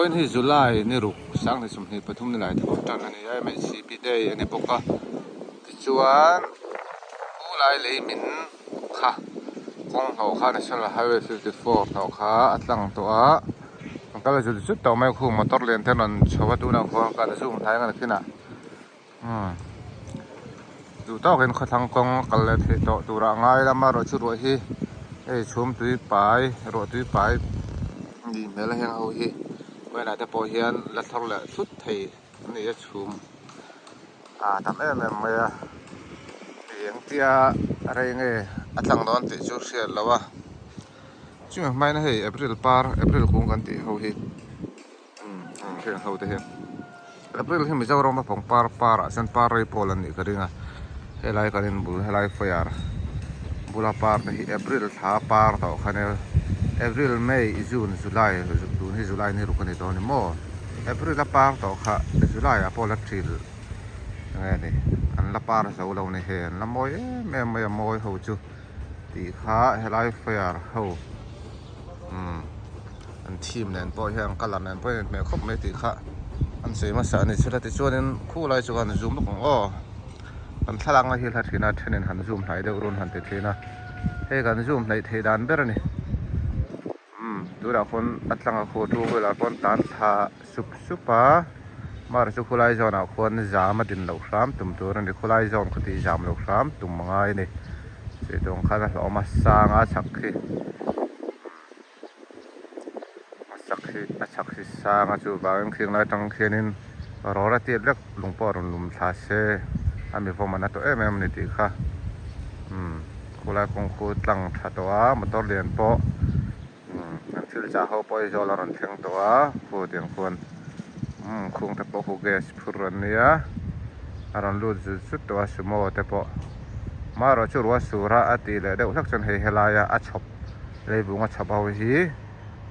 Vawiin hi July ni ruk sanghnih sawmhnih pathum ni lai tho tan a ni a, MHCP day a ni bawk a, tichuan pu lai lei min kha kawng hnawh kha National Highway 54 hnawh kha a tlang tawh a, an kal zut zut tawh mai a khu motor lian te an rawn chho a tunah khuan kan zoom hnai ang a nakinah. Umm duh tawkin khawthlang kawng a kal leh theih tawh turah a ngai lama ruah chu ruah hi hei chhum tui pai ruah tui pai nih hmel a heng ho hi vawiinah te pawh hian la thlawr leh thut thei a ni a chhum a tam em em mai a hei engtia rei nge a tlang dawn tih chu hriat loh a chumi hmain hei april par april kung kan tih ho hi. Heng ho te hian April hi Mizoram a pangpar par ah chuan par rei pawl an nih ka ring a helai kan in bul helai fire bula par te hi April thla par tawh kha nia April May June July tun hi July ni ruk a ni dawn ni maw April a par tawh kha July ah pawh la ṭil enge ni an la par zo lo ni hei an la mawi em em mai a mawi ho chu tih kha helai fire ho umm an theme nen pawh hian colour nen pawh hian a inhmeh khawp mai tih kha an sawi hmasa a ni chhela tichuanin khulai chu han zoom lawk ang aw kan thlalak na hi hla thin a thenin han zoom hnai deuh run han ti thin a hei kan zoom hnaih theih dan ber a ni umm tunah khawn a tlanga khu two wheeler pawn tan thla sup sup a mahse chu khulai zawn ah khuan zam a din loh hram tum tur a ni khulai zawn khaw tih zam loh hram tum a ngai a ni chutih khan a hlauhawm a sang a chhak khi. A chak hi a chak hi sang a chuvangin khing lai atang khianin rawra tiat vek lung pawh a rawn lum thla se a mi vawm a na tawh em em a ni tih kha umm khulai kawng khu tlang tha tawh a motor lian pawh umm an thil chah ho pawh Aizawl a rawn thleng tawh a khu tiang khuan umm khung te pawh khu gas phur an nia a rawn lut zut zut tawh a sumo te pawh marawh chu ruah sur a a tih leh deuh hlek chuan hei helaia a chhawp. Leivung a chhap ho hi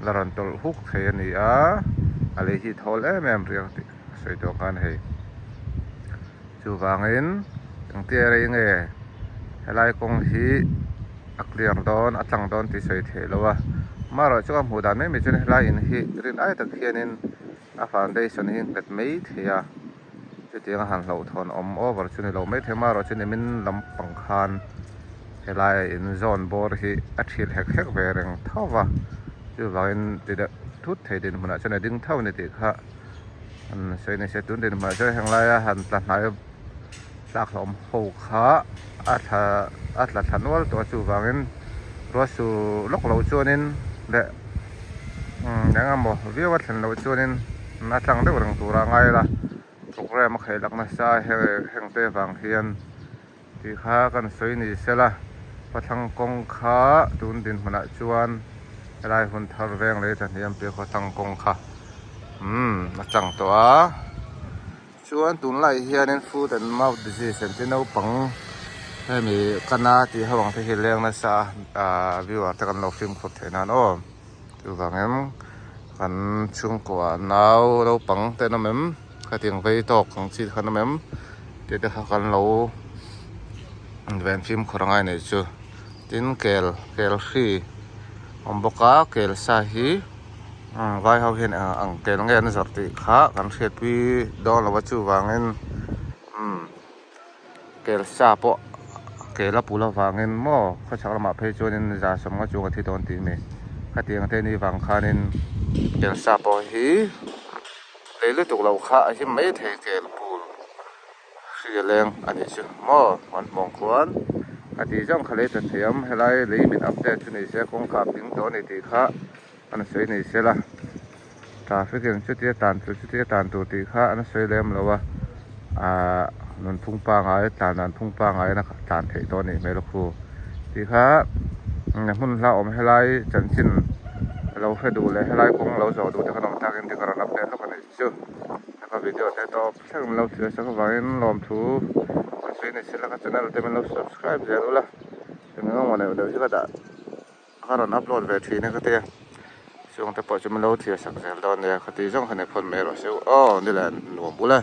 la rawn tawlh huk thei a ni a, a lei hi thawl em em riang tih a sawi tawh khan hei. Chuvangin engtia rei nge helai kawng hi a clear dawn a tlang dawn tih sawi theih loh a, amaherawhchu chu ka hmuh dan mai mai chuan helai in hi rin ai tak hianin a foundation hi nghet mai thei a, chutiang a han hlauhthawn awm over chu ni lo mai thei amaherawhchu nimin lampang khan helai a in zawn bawr hi a thil hek hek ve reng tho va chuvangin ti deuh thut thei dinhmunah chuan a ding tho a ni tih kha an sawi ni se tun dinhmunah chuan heng laia han tla hnai tlak hlawm ho kha a thla a tla thla nual tawh a chuvangin ruahsu lawk loh chuanin leh umm eng emaw viau a thlen loh chuanin a tlang deuh reng tura a ngai la program a khaih lak nasa a heng te vang hian tih kha kan sawi ni sela pathlang kawng kha tun dinhmunah chuan helai hun thar veng leh thahnem piah khawthlang kawng kha umm a tlang tawh a. Chuan tunlai hianin foot and mouth disease an ti naupang hemi kana tih ho ang te hi leng nasa a ahh viewer te kan lo fimkhur theih nan aw chuvangin kan chhungkua nau naupang te an awm em khatiang vei tawk ang chi te kha an awm em tih te kha kan lo ven fimkhur angai anih chu tin kel kel hri awm bawk a kel sa hi. Vai ho hian eng ang tel nge an zawrh tih kha kan hriatpui dawn lo a chuvangin umm kel sa pawh kel a pul avangin maw khawchhak lamah phei chuanin za sawmnga chung a thi dawn tih mi khatiang te ni vang khanin kel sa pawh hi lei lutuk loh kha a him mai thei kel pul hri a leng a nih chu maw an hmuh ang khuan a tih zawng kha lei ta thiam helai lei min update chu ni se kawngka a ping tawh a ni tih kha. An sawi nei sela traffic in chutia tan tur chutia tan tur tih kha an sawi lem lo a ahh nunphung pangai tlan dan phung pangai in a tlan theih tawh a nih hmel a khu tih kha hmun hla awm helai chanchin lo hre duh leh helai kawng lo zawh duh te khan awm takin ti ka rawn update lawk a nih chu ka video te tawp thleng min lo thlir sak avangin lawmthu ka sawi ni sela ka channel te min lo subscribe zel ula eng emaw neuh neuh hi ka dah. Ka rawn upload ve thin a ka tia chung te pawh chu min lo thlir sak zel dawn nia ka tih zawng kha ni phawt mai rawh se aw ni le nuam bul e.